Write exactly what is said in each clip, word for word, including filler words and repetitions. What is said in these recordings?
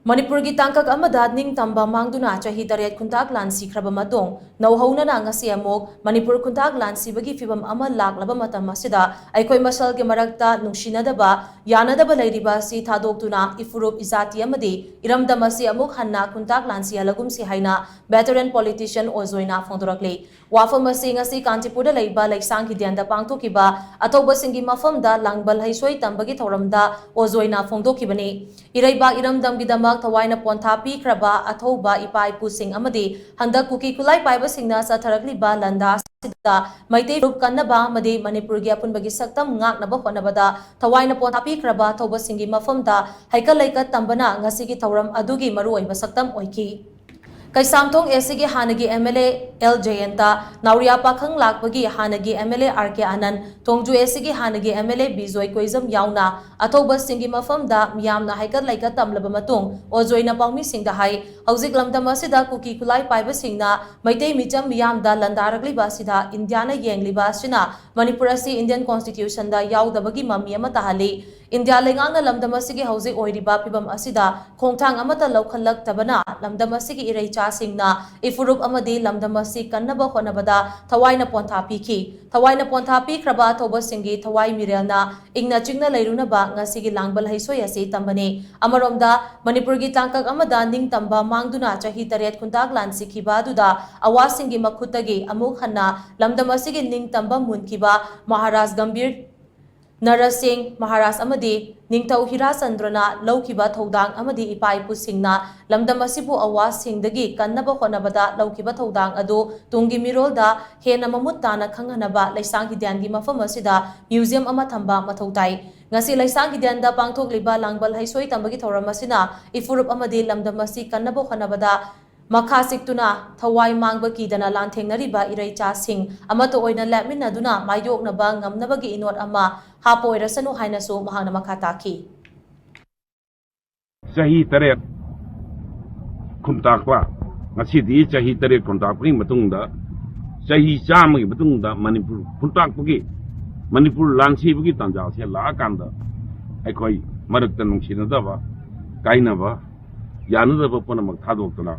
ꯃꯅꯤꯄꯨꯔꯒꯤ ꯇꯥꯡꯀꯛ ꯑꯃꯗ ꯅꯤꯡꯇꯝꯕ ꯃꯥꯡꯗꯨꯅ ꯆꯍꯤ ꯇꯔꯦꯠ ꯈꯨꯟꯇꯥꯛ ꯂꯥꯟꯁꯤꯈ꯭ꯔꯕ ꯃꯇꯨꯡ, ꯅꯧꯍꯧꯅꯅ ꯉꯁꯤ ꯑꯃꯨꯛ ꯃꯅꯤꯄꯨꯔ ꯈꯨꯟꯇꯥꯛ ꯂꯥꯟꯁꯤꯕꯒꯤ ꯐꯤꯕꯝ ꯑꯃ ꯂꯥꯛꯂꯕ ꯃꯇꯝ ꯑꯁꯤꯗ, ꯑꯩꯈꯣꯏ ꯃꯁꯦꯜꯒꯤ ꯃꯔꯛꯇ ꯅꯨꯡꯁꯤꯅꯗꯕ, ꯌꯥꯅꯗꯕ ꯂꯩꯔꯤꯕ ꯑꯁꯤ ꯊꯥꯗꯣꯛꯇꯨꯅ, ꯏꯐꯨꯔꯨꯞ ꯏꯖꯥꯇꯤ ꯑꯃꯗꯤ ꯏꯔꯝꯗꯝ ꯑꯁꯤ ꯑꯃꯨꯛ ꯍꯟꯅ ꯈꯨꯟꯇꯥꯛ ꯂꯥꯟꯁꯤꯍꯜꯂꯒꯨꯝꯁꯤ ꯍꯥꯏꯅ veteran politician ꯑꯣꯖꯣꯏꯅ ꯐꯣꯡꯗꯣꯔꯛꯂꯤ꯫ ꯋꯥꯐꯝ ꯑꯁꯤ ꯉꯁꯤ ꯀꯥꯟꯆꯤꯄꯨꯔꯗ ꯂꯩꯕ ꯂꯩꯁꯥꯡ ꯍꯤꯗꯦꯟꯗ ꯄꯥꯡꯊꯣꯛꯈꯤꯕ ꯑꯊꯧꯕꯁꯤꯡꯒꯤ ꯃꯐꯝꯗ ꯂꯥꯡꯕꯜ ꯍꯩꯁꯣꯏ ꯇꯝꯕꯒꯤ ꯊꯧꯔꯝꯗ ꯑꯣꯖꯣꯏꯅ ꯐꯣꯡꯗꯣꯛꯈꯤꯕꯅꯤ꯫ ꯏꯔꯩꯕꯥꯛ ꯏꯔꯝꯗꯝꯒꯤꯗꯃꯛ ꯊꯋꯥꯏꯅ ꯄꯣꯟꯊꯥ ꯄꯤꯈ꯭ꯔꯕ ꯑꯊꯧꯕ ꯏꯄꯥ ꯏꯄꯨꯁꯤꯡ ꯑꯃꯗꯤ ꯍꯟꯗꯛ ꯀꯨꯀꯤ ꯈꯨꯠꯂꯥꯏ ꯄꯥꯏꯕꯁꯤꯡꯅ ꯆꯠꯊꯔꯛꯂꯤꯕ ꯂꯥꯟꯗꯥ ꯑꯁꯤꯗ ꯃꯩꯇꯩ ꯐꯨꯔꯨꯞ ꯀꯟꯅꯕ ꯑꯃꯗꯤ ꯃꯅꯤꯄꯨꯔꯒꯤ ꯑꯄꯨꯟꯕꯒꯤ ꯁꯛꯇꯝ ꯉꯥꯛꯅꯕ ꯍꯣꯠꯅꯕꯗ ꯊꯋꯥꯏꯅ ꯄꯣꯟꯊꯥ ꯄꯤꯈ꯭ꯔꯕ ꯑꯊꯧꯕꯁꯤꯡꯒꯤ ꯃꯐꯝꯗ ꯍꯩꯀꯠ ꯂꯩꯀꯠ ꯇꯝꯕꯅ ꯉꯁꯤꯒꯤ ꯊꯧꯔꯝ ꯑꯗꯨꯒꯤ ꯃꯔꯨꯑꯣꯏꯕ ꯁꯛꯇꯝ ꯑꯣꯏꯈꯤ꯫ ꯀꯩꯁꯥꯝꯊꯣꯡ ꯑꯦꯁꯤꯒꯤ ꯍꯥꯟꯅꯒꯤ ꯑꯦꯝ ꯑꯦꯜ ꯑꯦ ꯑꯦꯜ ꯖꯌꯟꯇ, ꯅꯥꯎꯔꯤꯌꯥ ꯄꯥꯈꯪ ꯂꯥꯛꯄꯒꯤ ꯍꯥꯟꯅꯒꯤ ꯑꯦꯝ ꯑꯦꯜ ꯑꯦ ꯑꯥꯔ ꯀꯦ ꯑꯥꯅꯟ, ꯊꯣꯡꯖꯨ ꯑꯦꯁꯤꯒꯤ ꯍꯥꯟꯅꯒꯤ ꯑꯦꯝ ꯑꯦꯜ ꯑꯦ ꯕꯤꯖꯣꯏ ꯀꯣꯏꯖꯝ ꯌꯥꯎꯅ ꯑꯊꯧꯕꯁꯤꯡꯒꯤ ꯃꯐꯝꯗ ꯃꯤꯌꯥꯝꯅ ꯍꯩꯀꯠ ꯂꯩꯀꯠ ꯇꯝꯂꯕ ꯃꯇꯨꯡ, ꯑꯣꯖꯣꯏꯅ ꯄꯥꯎꯃꯤꯁꯤꯡꯗ ꯍꯥꯏ, ꯍꯧꯖꯤꯛ ꯂꯝꯗꯝ ꯑꯁꯤꯗ ꯀꯨꯀꯤ ꯈꯨꯠꯂꯥꯏ ꯄꯥꯏꯕꯁꯤꯡꯅ ꯃꯩꯇꯩ ꯃꯤꯆꯝ ꯃꯤꯌꯥꯝꯗ ꯂꯥꯟꯗꯥꯔꯛꯂꯤꯕ ꯑꯁꯤꯗ ꯏꯟꯗꯤꯌꯥꯅ ꯌꯦꯡꯂꯤꯕ ꯑꯁꯤꯅ ꯃꯅꯤꯄꯨꯔ ꯑꯁꯤ ꯏꯟꯗꯤꯌꯟ ꯀꯣꯟꯁꯇꯤꯇ꯭ꯌꯨꯁꯟꯗ ꯌꯥꯎꯗꯕꯒꯤ ꯃꯃꯤ ꯑꯃ ꯇꯥꯍꯜꯂꯤ꯫ ꯏꯟꯗꯤꯌꯥ ꯂꯩꯉꯥꯛꯅ ꯂꯝꯗꯝ ꯑꯁꯤꯒꯤ ꯍꯧꯖꯤꯛ ꯑꯣꯏꯔꯤꯕ ꯐꯤꯕꯝ ꯑꯁꯤꯗ ꯈꯣꯡꯊꯥꯡ ꯑꯃꯠꯇ ꯂꯧꯈꯠꯂꯛꯇꯕꯅ ꯂꯝꯗꯝ ꯑꯁꯤꯒꯤ ꯏꯔꯩꯆꯥꯁꯤꯡꯅ ꯏꯐꯨꯔꯨꯞ ꯑꯃꯗꯤ ꯂꯝꯗꯝ ꯑꯁꯤ ꯀꯟꯅꯕ ꯍꯣꯠꯅꯕꯗ ꯊꯋꯥꯏꯅ ꯄꯣꯟꯊꯥ ꯄꯤꯈꯤ꯫ ꯊꯋꯥꯏꯅ ꯄꯣꯟꯊꯥ ꯄꯤꯈ꯭ꯔꯕ ꯑꯊꯧꯕꯁꯤꯡꯒꯤ ꯊꯋꯥꯏ ꯃꯤꯔꯦꯜꯅ ꯏꯪꯅ ꯆꯤꯛꯅ ꯂꯩꯔꯨꯅꯕ ꯉꯁꯤꯒꯤ ꯂꯥꯡꯕꯜ ꯍꯩꯁꯣꯏ ꯑꯁꯤ ꯇꯝꯕꯅꯤ꯫ ꯑꯃꯔꯣꯝꯗ, ꯃꯅꯤꯄꯨꯔꯒꯤ ꯇꯥꯡꯀꯛ ꯑꯃꯗ ꯅꯤꯡꯇꯝꯕ ꯃꯥꯡꯗꯨꯅ ꯆꯍꯤ ꯇꯔꯦꯠ ꯈꯨꯟꯇꯥꯛ ꯂꯥꯟꯁꯤꯈꯤꯕ ꯑꯗꯨꯗ ꯑꯋꯥꯁꯤꯡꯒꯤ ꯃꯈꯨꯠꯇꯒꯤ ꯑꯃꯨꯛ ꯍꯟꯅ ꯂꯝꯗꯝ ꯑꯁꯤꯒꯤ ꯅꯤꯡꯇꯝꯕ ꯃꯨꯟꯈꯤꯕ ꯃꯍꯥꯔꯥꯖ ꯒꯝꯚꯤꯔ ꯅꯔꯁꯤꯡ ꯃꯍꯥꯔꯥꯖ ꯑꯃꯗꯤ ꯅꯤꯡꯊꯧ ꯍꯤꯔꯥꯆꯟꯗ꯭ꯔꯅ ꯂꯧꯈꯤꯕ ꯊꯧꯗꯥꯡ ꯑꯃꯗꯤ ꯏꯄꯥ ꯏꯄꯨꯁꯤꯡꯅ ꯂꯝꯗꯝ ꯑꯁꯤꯕꯨ ꯑꯋꯥꯁꯤꯡꯗꯒꯤ ꯀꯟꯅꯕ ꯍꯣꯠꯅꯕꯗ ꯂꯧꯈꯤꯕ ꯊꯧꯗꯥꯡ ꯑꯗꯨ ꯇꯨꯡꯒꯤ ꯃꯤꯔꯣꯜꯗ ꯍꯦꯟꯅ ꯃꯃꯨꯠ ꯇꯥꯅ ꯈꯪꯍꯟꯅꯕ ꯂꯩꯁꯥꯡ ꯍꯤꯗ꯭ꯌꯥꯟꯒꯤ ꯃꯐꯝ ꯑꯁꯤꯗ museum ꯑꯃ ꯊꯝꯕ ꯃꯊꯧ ꯇꯥꯏ꯫ ꯉꯁꯤ ꯂꯩꯁꯥꯡ ꯍꯤꯗ꯭ꯌꯥꯟꯗ ꯄꯥꯡꯊꯣꯛꯂꯤꯕ ꯂꯥꯡꯕꯜ ꯍꯩꯁꯣꯏ ꯇꯝꯕꯒꯤ ꯊꯧꯔꯝ ꯑꯁꯤꯅ ꯏꯐꯨꯔꯨꯞ ꯑꯃꯗꯤ ꯂꯝꯗꯝ ꯑꯁꯤ ꯀꯟꯅꯕ ꯍꯣꯠꯅꯕꯗ ꯃꯈꯥ ꯆꯤꯛꯇꯨꯅ ꯊꯋꯥꯏ ꯃꯥꯡꯕ ꯀꯤꯗꯅ ꯂꯥꯟꯊꯦꯡꯅꯔꯤꯕ ꯏꯔꯩꯆꯥꯁꯤꯡ ꯑꯃꯠꯇ ꯑꯣꯏꯅ ꯂꯦꯞꯃꯤꯟꯅꯗꯨꯅ ꯃꯥꯌꯣꯛꯅꯕ ꯉꯝꯅꯕꯒꯤ ꯏꯅꯣꯠ ꯑꯃ ꯍꯥꯞꯄ ꯑꯣꯏꯔꯁꯅꯨ ꯍꯥꯏꯅꯁꯨ ꯃꯍꯥꯛꯅ ꯃꯈꯥ ꯇꯥꯈꯤ꯫ ꯆꯍꯤ ꯇꯔꯦꯠ ꯈꯨꯟꯇꯥꯛꯄ, ꯉꯁꯤꯗꯤ ꯆꯍꯤ ꯇꯔꯦꯠ ꯈꯨꯟꯇꯥꯛꯄꯒꯤ ꯃꯇꯨꯡꯗ, ꯆꯍꯤ ꯆꯥꯝꯃꯒꯤ ꯃꯇꯨꯡꯗ ꯃꯅꯤꯄꯨꯔ ꯈꯨꯟꯇꯥꯛꯄꯒꯤ, ꯃꯅꯤꯄꯨꯔ ꯂꯥꯟꯁꯤꯕꯒꯤ ꯇꯥꯟꯖꯥꯁꯦ ꯂꯥꯛꯑꯀꯥꯟꯗ, ꯑꯩꯈꯣꯏ ꯃꯔꯛꯇ ꯅꯨꯡꯁꯤꯅꯗꯕ, ꯀꯥꯏꯅꯕ, ꯌꯥꯅꯗꯕ ꯄꯨꯝꯅꯃꯛ ꯊꯥꯗꯣꯛꯇꯨꯅ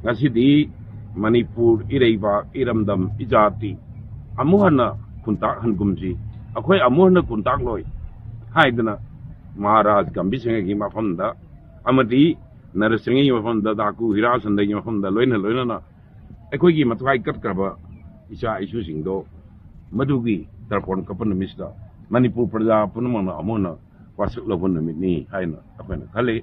ꯉꯁꯤꯗꯤ ꯃꯅꯤꯄꯨꯔ ꯏꯔꯩꯕꯥꯛ, ꯏꯔꯝꯗꯝ, ꯏꯖꯥꯇꯤ ꯑꯃꯨꯛ ꯍꯟꯅ ꯈꯨꯟꯇꯥꯛ ꯍꯟꯒꯨꯝꯁꯤ, ꯑꯩꯈꯣꯏ ꯑꯃꯨꯛ ꯍꯟꯅ ꯈꯨꯟꯇꯥꯛꯂꯣꯏ ꯍꯥꯏꯗꯅ ꯃꯍꯥꯔꯥꯖ ꯒꯝꯚꯤꯔ ꯁꯤꯡꯍꯒꯤ ꯃꯐꯝꯗ ꯑꯃꯗꯤ ꯅꯔꯁꯤꯡꯍꯒꯤ ꯃꯐꯝꯗ, ꯗꯥꯀꯨ ꯍꯤꯔꯥꯆꯟꯗ꯭ꯔꯒꯤ ꯃꯐꯝꯗ ꯂꯣꯏꯅ ꯂꯣꯏꯅꯅ ꯑꯩꯈꯣꯏꯒꯤ ꯃꯊ꯭ꯋꯥꯏ ꯀꯠꯈ꯭ꯔꯕ ꯏꯆꯥ ꯏꯁꯨꯁꯤꯡꯗꯣ ꯃꯗꯨꯒꯤ ꯇꯔꯄꯣꯟ ꯀꯞꯄ ꯅꯨꯃꯤꯠꯁꯤꯗ ꯃꯅꯤꯄꯨꯔ ꯄ꯭ꯔꯖꯥ ꯄꯨꯝꯅꯃꯛꯅ ꯑꯃꯨꯛ ꯍꯟꯅ ꯋꯥꯁꯛ ꯂꯧꯕ ꯅꯨꯃꯤꯠꯅꯤ ꯍꯥꯏꯅ ꯑꯩꯈꯣꯏꯅ ꯈꯜꯂꯤ꯫